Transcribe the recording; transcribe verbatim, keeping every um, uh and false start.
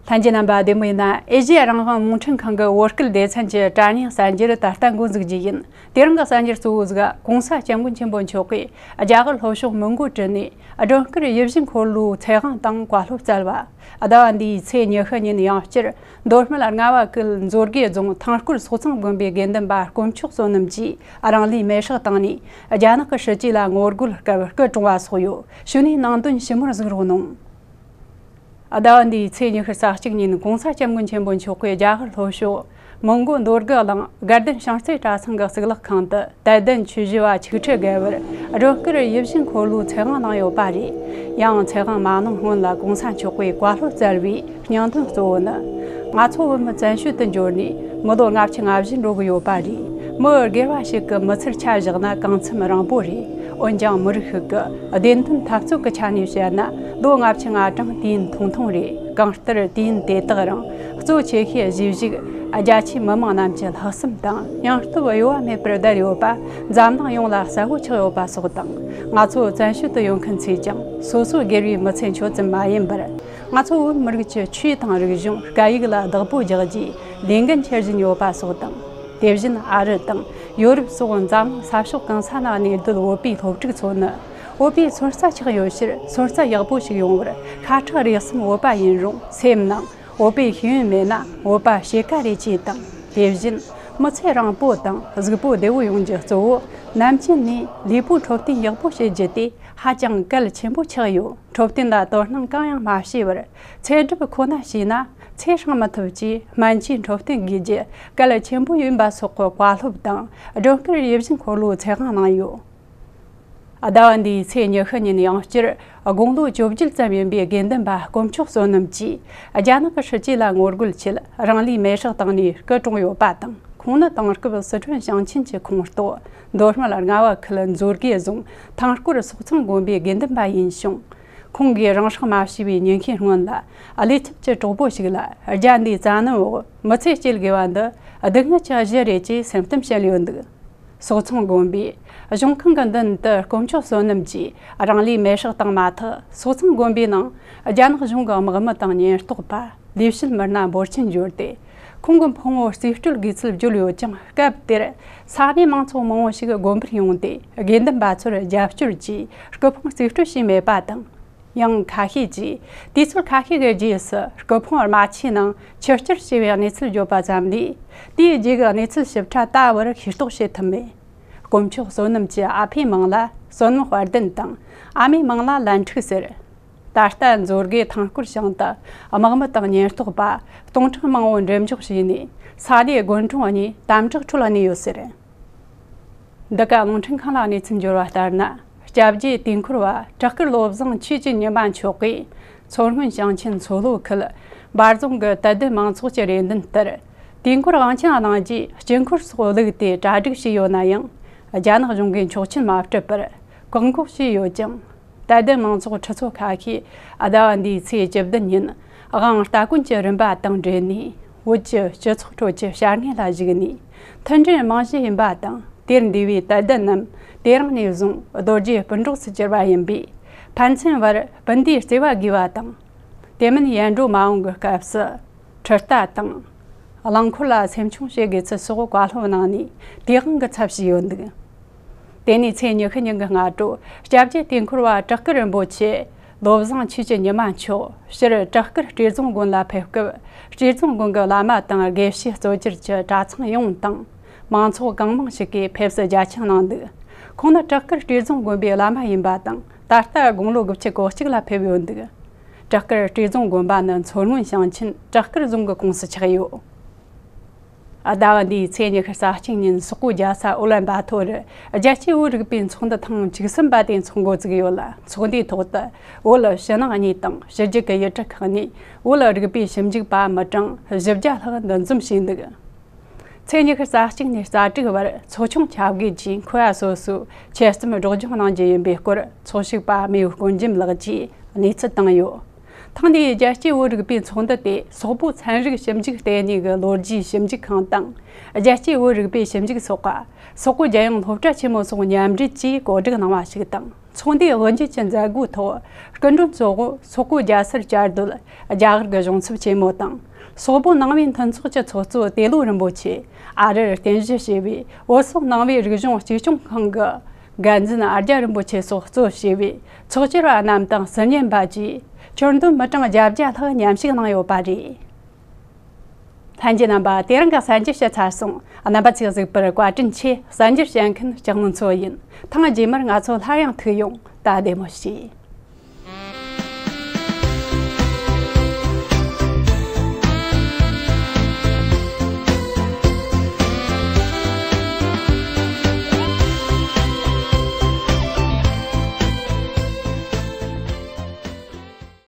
ལྷན་རྒྱས་རྣམ་པ་བདེ་མོ་ཡིན་ན། ཨེ་ཤེ་ཡ་རང་དབང་རླུང་འཕྲིན་ཁང་གི་བོད་སྐད་སྡེ་ཚན་གྱི་དྲ་བརྙན་གསར་འགྱུར་ད་ལྟ་འགོ་འཛུགས་རྒྱུ་ཡིན། དེ་རིང་གི་གསར་འགྱུར་གཙོ་བོ་ཟིག་གོང་ས་སྐྱབས་མགོན་ཆེན་པོ་མཆོག་གིས་རྒྱ་གར་ལྷོ་ཕྱོགས་མོན་གོ་གྲུ་ནས་སྒྲོལ་དཀར་ཡིད་བཞིན་འཁོར་ལོའི་ཚེ་དབང་དང་བཀའ་སློབ་སྩལ་བ། ཟླ་བ་འདིའི་ཚེས་ཉི་ཤུ་ཉིན་ཡང་བསྐྱར་མདོ་སྨད་རྔ་བ་ཁུལ་མཛོད་དགེ་རྫོང་ཐང་སྐོར་སོག་ཚང་དགོན་པའི་དགེ་འདུན་པ་དཀོན་མཆོག་བསོད་ནམས་ཀྱིས་རང་ལུས་མེར་སྲེག་བཏང་ནས། རྒྱ་ནག་གི་སྲིད་ཇུས་ལ་ངོ་རྒོལ་སྐབས་སྐུ་གྲོངས་པ་སོགས་ཡོད། གཞུག་ནས་ནང་དོན་ཞིབ་མོར་གཟིགས་རོགས་གནང་། ཟླ་བ་འདིའི་ཚེས་ཉི་ཤུ་རྩ་གཅིག་ཉིན་གོང་ས་སྐྱབས་མགོན་ཆེན་པོ་མཆོག་གིས་རྒྱ་གར་ལྷོ་ཕྱོགས་མོན་གོ་མདོ་སྒང་གླིང་དགའ་ལྡན་བྱང་རྩེ་གྲྭ་ཚང་གི་གཙུག་ལག་ཁང་དུ་དད་ལྡན་ཆོས་ཞུ་བ་ཆིག་ཁྲི་བརྒལ་བར་སྒྲོལ་དཀར་ཡིད་བཞིན་འཁོར་ལོའི་ཚེ་དབང་གནང་ཡོད་པ་རེད། ཡང་ཚེ་དབང་མ་གནང་སྔོན་ལ་གོང་ས་མཆོག་གིས་བཀའ་སློབ་སྩལ་བའི་སྙིང་དོན་གཙོ་བོ་ནི། ང་ཚོ་བོད་མི་བཙན་བྱོལ་དུ་འབྱོར་ནས་མི་ལོ་ལྔ་བཅུ་ང་བཞི་འགྲོ་གི་ཡོད་པ་རེད། མི་སྒེར་བ་ཞིག་གི་མི་ཚེར་ཆ་བཞག་ན་གང་འཚམ་རིང་པོ་རེད། འོན་ཀྱང་མི་རིགས་ཤིག་གི་བདེན་དོན་འཐབ་རྩོད་ཀྱི་ཆ་ནས་བཤད་ན། ལོ་ལྔ་བཅུ་ང་གྲངས་དུས་ཡུན་ཐུང་ཐུང་རེད། གང་ལྟར་དུས་ཡུན་དེ་དག་རིང་གཙོ་ཆེ་ཤོས་གཞིས་བཞུགས་རྒྱ་ཆེའི་མི་མང་རྣམས་ཀྱི་ལྷག་བསམ་དང་སྙིང་སྟོབས་གཡོ་བ་མེད་པར་བསྡད་ཡོད་པ་འཛམ་གླིང་ཡོངས་ལ་གསལ་བོ་ཆགས་ཡོད་པ་སོགས་དང་། ང་ཚོ་བཙན་བྱོལ་དུ་ཡོད་མཁན་ཚོས་ཀྱང་སོ་སོ་སྒེར་བའི་མི་ཚེ་འཆོལ་ཙམ་མ་ཡིན་པར། ང་ཚོ་བོད་མི་རིགས་ཀྱི་ཆོས་དང་རིག་གཞུང་སྐད་ཡིག་ལ་བདག་པོ་རྒྱག་རྒྱུའི་ལས་འགན་འཁྱེར་བཞིན་ཡོད་པ་སོགས་དང་། དེ་བཞིན་ཨ་རི་དང་ཡོ་རོབ་སོགས་འཛམ་གླིང་ས་ཕྱོགས་གང་ས་ན་གནས་སྡོད་བོད་པའི་སློབ་ཕྲུག་ཚོ་ནི། བོད་པའི་སོན་རྩ་ཆགས་ཡོད་ཕྱིར་སོན་རྩ་ཡག་པོ་ཞིག་ཡོང་བར་ཤ་ཁྲག་རེག་གསུམ་བོད་པ་ཡིན་རུང་སེམས་ནང་བོད་པའི་ཤེས་ཡོན་མེད་ན་བོད་པ་ཕྱེད་ཀ་རེད་ཅེས་དང་། དེ་བཞིན་མི་ཚེ་རིང་པོ་དང་གཟུགས་པོ་བདེ་བོ་ཡོང་རྒྱུ་གཙོ་བོ་ནམ་རྒྱུན་ནས་ལུས་པོའི་འཕྲོད་བསྟེན་ཡག་པོ་བྱེད་རྒྱུ་དེ་ཧ་ཅང་གལ་ཆེན་པོ་ཆགས་ཡོད། འཕྲོད་བསྟེན་ལ་དོ་སྣང་གང་ཡང་མ་བྱས་པར་ཚེ་སྒྲུབ་ཁོ་ན་བྱས་ན་ཚེ་སྲུང་མི་ཐུབ་ཅེས་སྨན་བཅོས་འཕྲོད་བསྟེན་དགོས་རྒྱུ་གལ་ཆེན་པོ་ཡིན་པ་སོགས་ཀྱི་བཀའ་སློབ་དང་སྒྲོལ་དཀར་ཡིད་བཞིན་འཁོར་ལོའི་ཚེ་དབང་གནང་ཡོད། ཟླ་བ་འདིའི་ཚེས་ཉི་ཤུ་ཉིན་ཡང་བསྐྱར་དགུང་ལོ་བཅོ་བརྒྱད་ཙམ་ཡིན་པའི་དགེ་འདུན་པ་དཀོན་མཆོག་བསོད་ནམས་ཀྱིས་རྒྱ་ནག་གི་སྲིད་ཇུས་ལ་ངོ་རྒོལ་ཆེད་རང་ལུས་མེར་སྲེག་བཏང་ནས་སྐུ་གྲོངས་ཡོད་པ་དང་། ཁོང་ནི་དེང་སྐབས་སི་ཁྲོན་ཞིང་ཆེན་གྱི་ཁོངས་གཏོགས་མདོ་སྨད་རྔ་བ་ཁུལ་མཛོད་དགེ་རྫོང་ཐང་སྐོར་སོག་ཚང་དགོན་པའི་དགེ་འདུན་པ་ཡིན་ཞིང་། ཁོང་གིས་རང་སྲོག་མ་བྱས་པའི་ཉིན་ཤས་སྔོན་ལ་བློས་ཐུབ་ཀྱི་གྲོགས་པོ་ཞིག་ལ་རྒྱ་འདིའི་རྩ་ནད་འོག་མི་ཚེ་སྐྱེལ་དགོས་པ་འདི་སྡུག་བསྔལ་གྱི་གཞི་རེད་ཅེས་སེམས་གཏམ་བཤད་ཡོད་འདུག། སོག་ཚང་དགོན་པའི་གཞུང་ཁང་གི་མདུན་དུ་དཀོན་མཆོག་བསོད་ནམས་ཀྱིས་རང་ལུས་མེར་སྲེག་བཏང་མ་ཐག་སོག་ཚང་དགོན་པའི་ནང་རྒྱ་ནག་གཞུང་གི་དམག་མི་དང་ཉེན་རྟོག་པ་ལས་བྱེད་མི་སྣ་འབོར་ཆེན་འབྱོར་ཏེ། ཁོང་གི་ཕུང་བོ་རྩིས་སྤྲོད་དགོས་ཚུལ་བརྗོད་ཡོད་ཀྱང་། སྐབས་དེར་ས་གནས་མང་ཚོགས་མང་བོ་ཞིག་དགོན་པར་ཡོང་སྟེ་དགེ་འདུན་པ་ཚོར་རྒྱབ་སྐྱོར་གྱིས་སྐུ་ཕུང་རྩིས་སྤྲོད་བྱས་མེད་པ་དང་། ཡང་ཁ་ཤས་ཀྱིས་དུས་ཚོད་ཁ་ཤས་ཀྱི་རྗེས་སུ་སྐུ་ཕུང་རྨ་ཆུའི་ནང་ཆུ་བསྐྱུར་བྱས་པའི་གནས་ཚུལ་བརྗོད་པ་ཙམ་ལས། དེའི་རྗེས་ཀྱི་གནས་ཚུལ་ཞིབ་ཕྲ་ད་བར་ཤེས་རྟོགས་བྱེད་ཐུབ་མེད། དཀོན་མཆོག་བསོད་ནམས་ཀྱི་ཨ་ཕའི་མིང་ལ་བསོད་ནམས་དཔལ་ལྡན་དང་། ཨ་མའི་མིང་ལ་ལན་ཕྲུག་ཟེར། ད་ལྟ་མཛོད་དགེ་ཐང་སྐོར་ཞིང་དུ་དམག་མི་དང་ཉེན་རྟོག་པ་སྟོང་ཕྲག་མང་བོ་འགྲེམས་འཇོག་བྱས་ནས། ས་གནས་དགོན་གྲོང་གཉིས་དམ་དྲག་ཁྲོད་གནས་ཡོད་ཟེར། འདི་ག་རླུང་འཕྲིན་ཁང་ལ་གནས་ཚུལ་འབྱོར་བ་ལྟར་ན། སྐྱབས་རྗེ་དུས་འཁོར་བ་བྲག་དཀར་བློ་བཟང་ཆོས་ཀྱི་ཉི་མ་མཆོག་གིས་མཚོ་སྔོན་ཞིང་ཆེན་མཚོ་ལྷོ་ཁུལ་འབའ་རྫོང་གི་དད་ལྡན་མང་ཚོགས་ཀྱི་རེ་འདུན་ལྟར། དུས་འཁོར་དབང་ཆེན་གནང་རྗེས་དཀྱིལ་འཁོར་སོགས་བླུགས་ཏེ་གྲ་སྒྲིག་བྱས་ཡོད་ན་ཡང་། རྒྱ་ནག་གཞུང་གིས་ཆོག་མཆན་མ་སྤྲད་པར་བཀག་འགོག་བྱས་ཡོད་ཀྱང་། དད་ལྡན་མང་ཚོགས་ཁྲི་ཚོ་ཁ་ཤས་ཟླ་བ་འདིའི་ཚེས་བཅུ་བདུན་ཉིན་དབང་སྟ་གོན་གྱི་རིམ་པ་དང་འབྲེལ་ནས། བོད་ཀྱི་སྤྱི་ཚོགས་ཁྲོད་ཀྱི་བྱ་དངོས་ལ་གཞིགས་ནས། མཐུན་སྒྲིལ་རྨང་གཞི་ཡིན་པ་དང་། དེར་འདུས་པའི་དད་ལྡན་རྣམས་དེ་རིང་ནས་བཟུང་རྡོ་རྗེ་སྤུན་གྲོགས་སུ་གྱུར་པ་ཡིན་པས། ཕན་ཚུན་བར་སྤུན་ཟླའི་བརྩེ་བ་དགོས་པ་དང་། དེ་མིན་ཡལ་འགྲོ་མ་འོང་གི་སྐབས་སུ། ཁྲི་རྟ་དང་། རླངས་འཁོར་ལ་སེམས་ཆུང་བྱེད་དགོས་ཚུལ་སོགས་བཀའ་སློབ་གནང་ནས་དེའི་དབང་གི་ཚབ་བྱས་ཡོད་འདུག། དེ་ནས་ཚེས་ཉི་ཤུ་ཉིན་གྱི་སྔ་དྲོ། སྐྱབས་རྗེ་དུས་འཁོར་བ་བྲག་དཀར་རིན་པོ་ཆེ་བློ་བཟང་ཆོས་ཀྱི་ཉི་མ་མཆོག་སྤྱིར་བྲག་དཀར་སྤྲེལ་རྫོང་དགོན་ལ་ཕེབས་སྐབས། སྤྲེལ་རྫོང་དགོན་གྱི་བླ་མ་དང་དགེ་བཤེས་གཙོ་གྱུར་གྱི་གྲྭ་ཚང་ཡོངས་དང་། མང་ཚོགས་གང་མང་ཞིག་གིས་ཕེབས་བསུ་རྒྱ་ཆེན་གནང་འདུག། ཁོང་ནི་བྲག་དཀར་སྤྲེལ་རྫོང་དགོན་པའི་བླ་མ་ཡིན་པ་དང་། ད་ལྟ་དགུང་ལོ་དགུ་བཅུ་གོ་གཅིག་ལ་ཕེབས་ཡོད་འདུག། བྲག་དཀར་སྤྲེལ་རྫོང་དགོན་པ་ནི་མཚོ་སྔོན་ཞིང་ཆེན་བྲག་དཀར་རྫོང་གི་ཁོངས་སུ་ཆགས་ཡོད། ཟླ་བ་འདིའི་ཚེས་ཉི་ཤུ་རྩ་གཅིག་ཉིན་སོག་པོ་རྒྱལ་ས་ཨུ་ལན་བཱ་ཐོར་རྒྱལ་སྤྱིའི་བོད་རིག་པའི་ཚོགས་འདུ་ཐེངས་བཅུ་གསུམ་པ་དེ་ཚོགས་འགོ་བཙུགས་ཡོད་ལ། ཚོགས་འདུའི་ཐོག་ཏུ་བོད་ཕྱི་ནང་གཉིས་དང་ཕྱི་རྒྱལ་གྱི་ཡུལ་གྲུ་ཁག་ནས་བོད་རིག་པའི་ཞིབ་འཇུག་པ་མི་གྲངས་བཞི་བརྒྱ་ལྷག་འདུ་འཛོམས་བྱས་འདུག། ཚེས་ཉི་ཤུ་རྩ་གཅིག་ནས་རྩ་དྲུག་བར་ཚོགས་ཆུང་ཆ་བགོས་ཀྱིས་མཁོ་བ་སོ་སོའི་ཆེད་རྩོམ་སྒྲོག་སྦྱང་གནང་རྒྱུ་ཡིན་པའི་སྐོར་ཚོགས་ཞུགས་པ་རྨེའུ་དཀོན་རྒྱམ་ལགས་ཀྱིས་གནས་ཚུལ་བཏང་ཡོད། ཐེངས་འདིའི་རྒྱལ་སྤྱིའི་བོད་རིག་པའི་ཚོགས་འདུ་དེ་སོག་པོ་ཚན་རིག་ཞིབ་འཇུག་ལྟེ་གནས་ཀྱི་ལོ་རྒྱུས་ཞིབ་འཇུག་ཁང་དང་། རྒྱལ་སྤྱིའི་བོད་རིག་པའི་ཞིབ་འཇུག་ཚོགས་པ། སོག་པོ་རྒྱལ་ཡོངས་སློབ་གྲྭ་ཆེན་མོ་སོགས་མཉམ་འབྲེལ་གྱིས་གོ་སྒྲིག་གནང་བ་ཞིག་དང་། ཚོགས་འདུའི་དབུ་འབྱེད་ཀྱི་མཛད་སྒོའི་ཐོག་སྐུ་མགྲོན་གཙོ་བོ་སོག་པོ་རྒྱལ་སར་བཅའ་སྡོད་རྒྱ་གར་གྱི་གཞུང་ཚབ་ཆེན་མོ་དང་། སོག་པོ་ནང་པའི་མཐུན་ཚོགས་ཀྱི་ཚོགས་གཙོ་ཏེ་ལོ་རིན་པོ་ཆེ། ཨ་རིར་རྟེན་གཞི་བྱས་པའི་བོད་སོག་ནང་པའི་རིག་གཞུང་གཅེས་སྐྱོང་ཁང་གི་འགན་འཛིན་ཨ་རྒྱ་རིན་པོ་ཆེ་སོགས་གཙོ་བྱས་པའི་ཚོགས་བཅར་བ་རྣམས་དང་ཟུར་ཉན་པ་བཅས་ཁྱོན་བསྡོམས་མི་གྲངས་བརྒྱད་བརྒྱ་ལྷག་མཉམ་ཞུགས་གནང་ཡོད་པ་རེད། ལྷན་རྒྱས་རྣམ་པ། དེ་རིང་གི་གསར་འགྱུར་བཤད་ཚར་སོང་། རྣམ་པ་ཚོས་གཟིགས་པར་བཀའ་དྲིན་ཆེ། གསར་འགྱུར་བཤད་མཁན་ལྕགས་ནུ་མཚོ་ཡིན། ཐེངས་རྗེས་མར་ང་ཚོ་སླར་ཡང་ཐུག་ཡོང་། ད་བདེ་མོ་བྱོས།